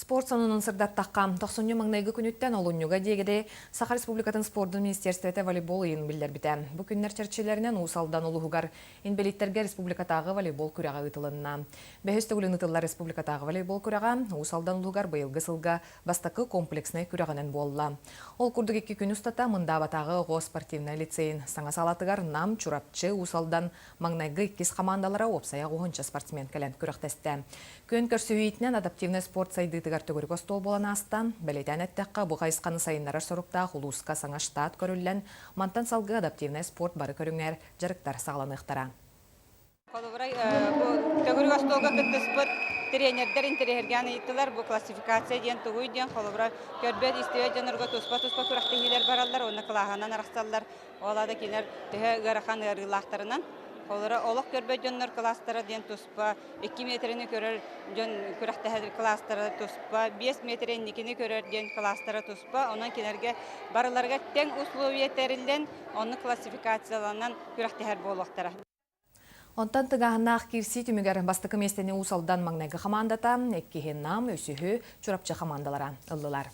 Спорт сонунун сырдаттахха, тохсунньу маҥнайгы күнүттэн олунньуга диэри Саха Республикатын спордун министерствота волейбол ыйын биллэрбитэ. Бу күннэр чэрчилэринэн Уус Алдан улууһугар инбэлииттэргэ республикатааҕы волейбол күрэҕэ ыытылынна. Бэһис төгүлүн ыытыллар республикатааҕы волейбол күрэҕэ Уус Алдан улууһугар быйылгы сылга бастакы комплекснай күрэҕинэн буолла. Ол курдук икки күн устата Мындаабатааҕы оҕо спортивнай лицейин саҥа саалатыгар Нам, Чурапчы, Уус Алдан маҥнайгы иккис хамаандалара уопсайа уонча спортсмен кэлэн күрэхтэстэ. Күөн көрсүһүүтүнэн адаптивнай спорт сайдыытыгар төгүрүк остуол буолан ааста. Бэлиэтээн эттэххэ, бу хайысханы сайыннарар соруктаах улууска саҥа штат көрүллэн, мантан салгыы адаптивнай спорт бары көрүҥэр дьарыктар саҕаланыахтара. Холобура, бу төгүрүк остуолга кыттыспыт тренердэр интэриэһиргээн ыйыттылар. Бу классификация диэн тугуй диэн, холобура, көрбөт, истибэт дьоннорго туспа-туспа күрэхтэһиилэр бараллар уонна кылааһынан арахсаллар. Ол аата кинилэр төһө ыарахан ыарыылаахтарынан, холобура, олох көрбөт дьоннор кылаастара диэн туспа, 2 миэтэрэни көрөр дьон күрэхтэһэр кылаастара туспа, 5 миэтэрэ инникини көрөр диэн кылаастара туспа. Онон кинилэргэ барыларыгар тэҥ условия тэриллэн, оннук классификацияланан күрэхтэһэр буолуохтара. Онтон тыҥааһыннаах киирсии түмүгэр бастакы миэстэни Уус Алдан маҥнайгы хамаандата, иккиһи Нам, үсүһү Чурапчы хамаандалара ыллылар.